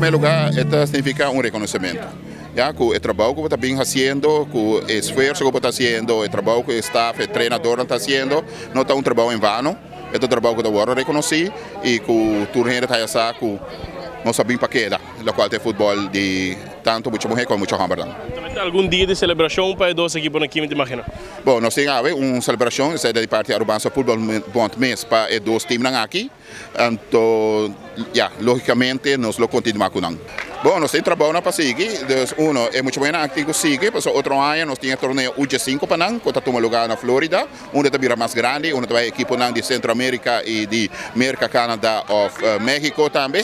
prome lugar e ta significa un reconocimento. Ya cu e trabou cu bo ta bin haciendo, cu e esfuerzo cu bo ta haciendo, e trabou cu e staff, e trenadornan ta haciendo, no ta un trabou en vano. E ta un trabou cu ta wordo reconoci y cu tur hende ta haya sa cu nos a bin pa keda, locual ta e futbol di tanto mucha muher como mucha hombernan. Tambe ta algun dia di celebracion pa e dos ekiponan aki mi ta imagina? Bon, nos tin awe un celebracion, esei ta di parti Arubaanse Voetbal Bond mes pa e dos teamnan aki. Anto, ya, logicamente nos lo continua cu nan. Bon, nos tin trabounan pa sigui, dus uno, e mucha muhernan aki tin cu sigui, pasobra otro aña nos tin e torneo U15 pa nan, cu ta tuma lugar na Florida, unda ta bira mas grandi, unda ta bay ekiponan di Centro America y di Merca, Canada of Mexico tambe.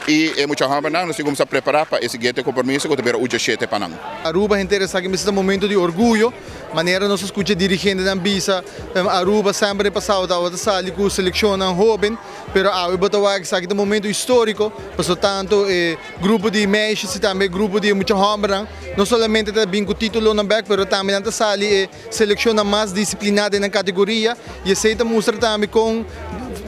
Y e mucha hombernan nos tin cuminsa prepara pa e siguiente compromiso cu ta bira U17 pa nan. Aruba henter esaki mester ta momento di orguyo. Manera nos a skucha dirigentenan bisa, Aruba semper den pasado tabata sali ku selekshonnan hóben, pero awe bo ta wak esaki ta un momento históriko, pasobra tantu e grupo di meisjes i tambe e grupo di e mucha hòmbernan no solamente ta bin ku títulonan bèk, pero tambe nan ta sali e selekshonnan mas disipliná den nan kategoria i esei ta mustra tambe kon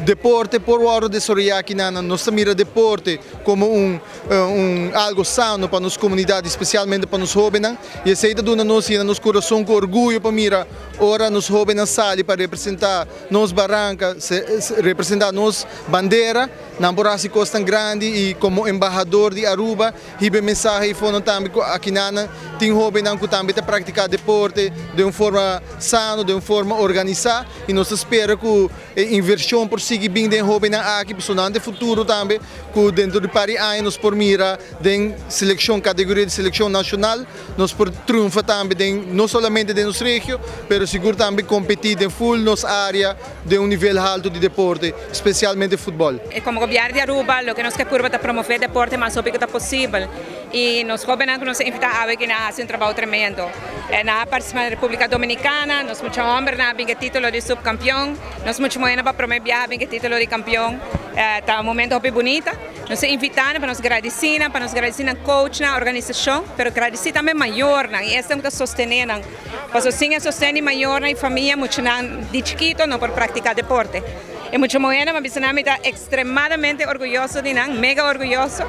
deporte por wòrdu desaroyá akinan. Nos ta mira deporte komo un un algo sano pa nos komunidat i spesialmente pa nos hóbennan. I esei ta duna nos yena nos kurason ku orguyo pa mira ora nos hóbennan sali pa representá nos baranka, representá nos bandera. Nan por hasi kosnan grandi i komo embahador di Aruba hiba e mensahe i fonan tambe ku akinanan tin hóbennan ku tambe ta praktiká deporte den un forma sano, den un forma organisá. I nos ta spera ku e invershon por sigui bin den hóbennan aki pasobra nan ta e futuro tambe ku dentro di par di aña nos por mira Den seleccion, categoria di seleccion nacional, nos por triunfa tambe den no solamente den nos regio, pero sigur tambe competi den full nos area den un nivel halto di deporte, specialmente futbol. Como Gobierno di Aruba loke nos ke purba ta promove deporte mas hopi ku ta posibel y nos hobennan ku nos a invita awe aki nan a hasi un trabou tremendo. Nan a participa na Republica Dominicana, nos mucha hombernan a bin ke titulo di subcampeon, nos mucha muhernan pa prome biaha a bin ke titulo di campeon. Ta un momento hopi bunita. Nos ta invitá nan pa nos gradisí nan, pa nos gradisí nan coachnan, organisashon, pero gradisí tambe mayornan i esnan ku ta sostené nan. Pasobra sin e sosten di mayornan i famia muchanan di chikito no por praktiká deporte. E mucha muhénan mi a bisa nan mi ta ekstremadamente orguyoso di nan, mega orguyoso.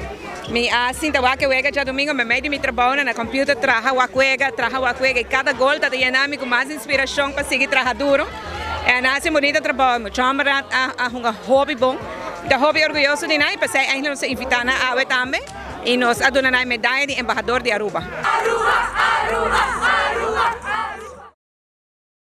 Mi a sinta wak e wega djadumingu meimei di mi trabounan na computer traha wak wega, traha wak wega i kada gol ta ta yena mi ku mas inspirashon pa sigui traha duro. E nan a hasi un bunita trabou, mucha hòmbernan a hunga hopi bon. Mi ta hopi orguyoso di nan i p'esei eindelijk nos a invitá nan awe tambe i nos a duna nan e medaya di embahador di Aruba. Aruba, Aruba, Aruba!